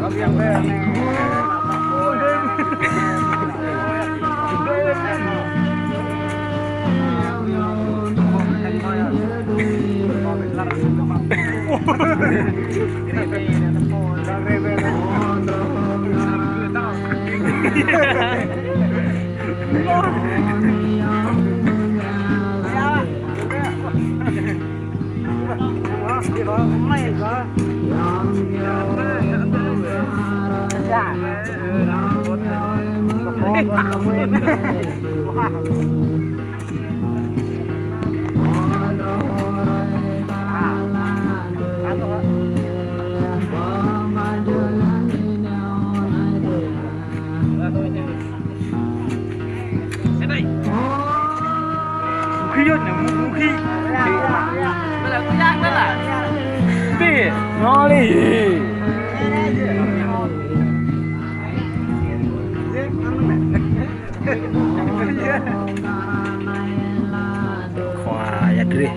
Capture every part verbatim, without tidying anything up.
Mukhia nè, mukhia. Bi, noli. Khua ya drih.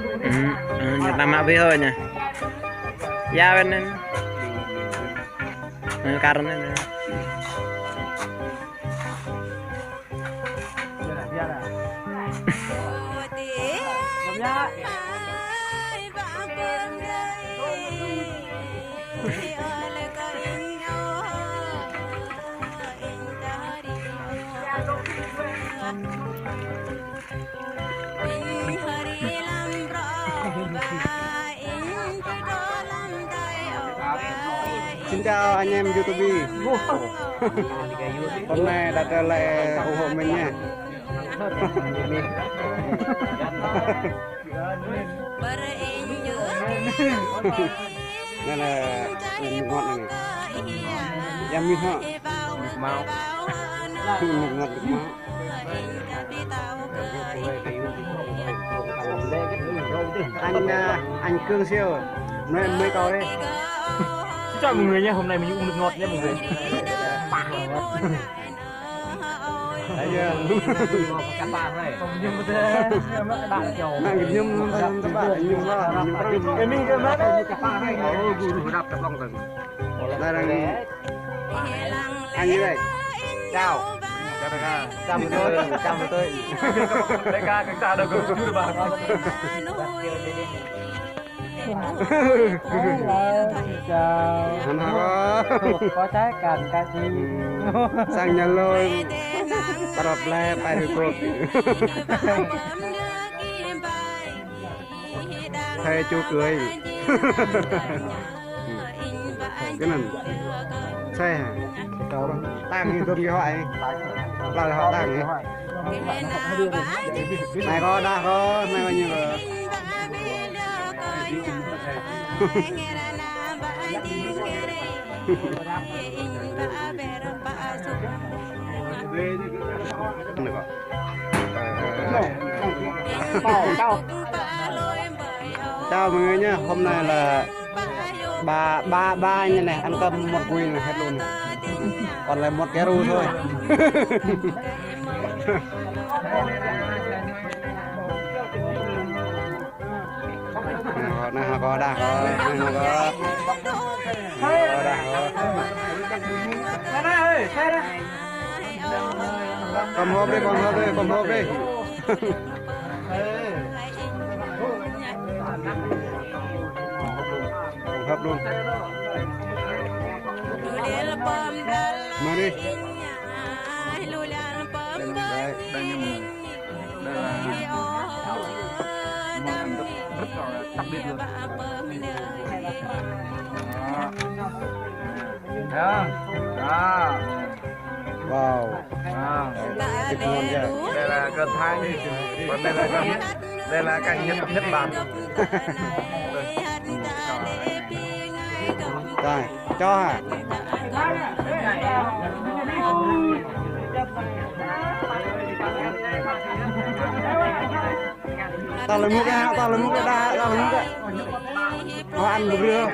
Hmm, hmm, pertama bih ôh ñu. Ya, wên anŭn. Anŭn karena anŭn. Xin chào anh em YouTube. Hôm nay đã trở lại ủng hộ mình nha. Anai lah, mơ̆ng ngŏt anai. Yang mih hă? Mih mâo. Mơ̆ng ngŏt mih mâo. Anh, à, anh Cương Siêu, mời, mời cậu đây. Xin chào mọi người nha, hôm nay mình uống nước ngọt nha mọi người. Đấy chưa? Nặng cái nhum, nặng cái bả, nhum bả, nhum bả. Cái mình cái mắt đấy. Đây là anh gì đây? Chào. Chào mừng tôi, chào mừng tôi. Đây ca, cái ca đâu có chút đâu bà. Hello, xin chào. Hăn hă? Có trái cành cà chua. Sang nhà lôi. Tarap le, pai rơkôt. Xe chú cưới. Cái này. Xe hả? Tang thì tôm cái hỏi. Là họ tang hả? Anai kâo đah kâo, anai bao nhiêu rồi? Anai kâo. Chào mọi người nhé, hôm nay là ba, ba, ba anh này ăn cơm một gùi này hết luôn này. Còn lại một cái ru thôi. Anai hă kâo đah kâo, anai hă kâo. Kâo đah kâo. Kơm hŏp đi, kơm hŏp đi, kơm hŏp đi. Kơm hŏp luôn. Mari. Đây, đây, đây. Đây là món ăn rất, rất là đặc biệt luôn. Đó. Thấy không? Đó. Wow. Đó. Thịt ngon chưa? Đây là cơm Thái. Còn đây là cơm, đây là canh Nhật, Nhật Bản. Rồi, cho hả? Tao lấy múc ra, tao lấy múc ra, tao lấy múc ra. Họ ăn được chưa?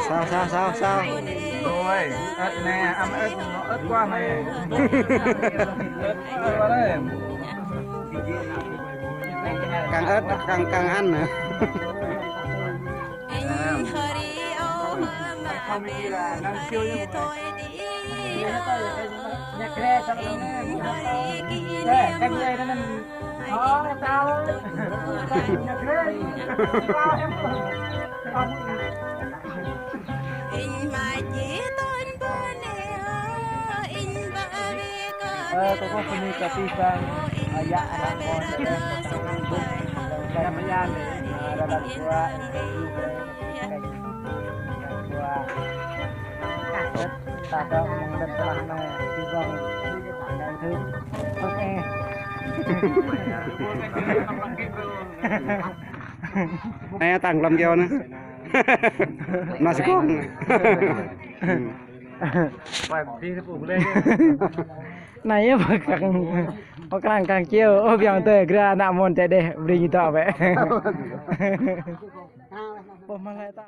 Sao, sao, sao, sao? Ôi, ớt nè, ăn ớt, nó ớt quá này. Ớt, ớt quá đấy. Càng ớt, càng, càng ăn hả? Ơ, kâo kơkuh bơni kơ abih bang, ơ, yă ană mơnuih. Yang mơyang, ơ, dalam dua, dua. Ta kơ mơ̆ng đêm tơlah anai, či dơ̆ng, ngày thứ. Ok. Anai tăng lăm kiao anai. Nasi kong. Anai yơh pơkăng, pơkăng kăng kiao. Ơ, biang tơ, gơra ană mơnuih čơđeh, brơi ñu tŏ bĕ. Pơmơlai ta.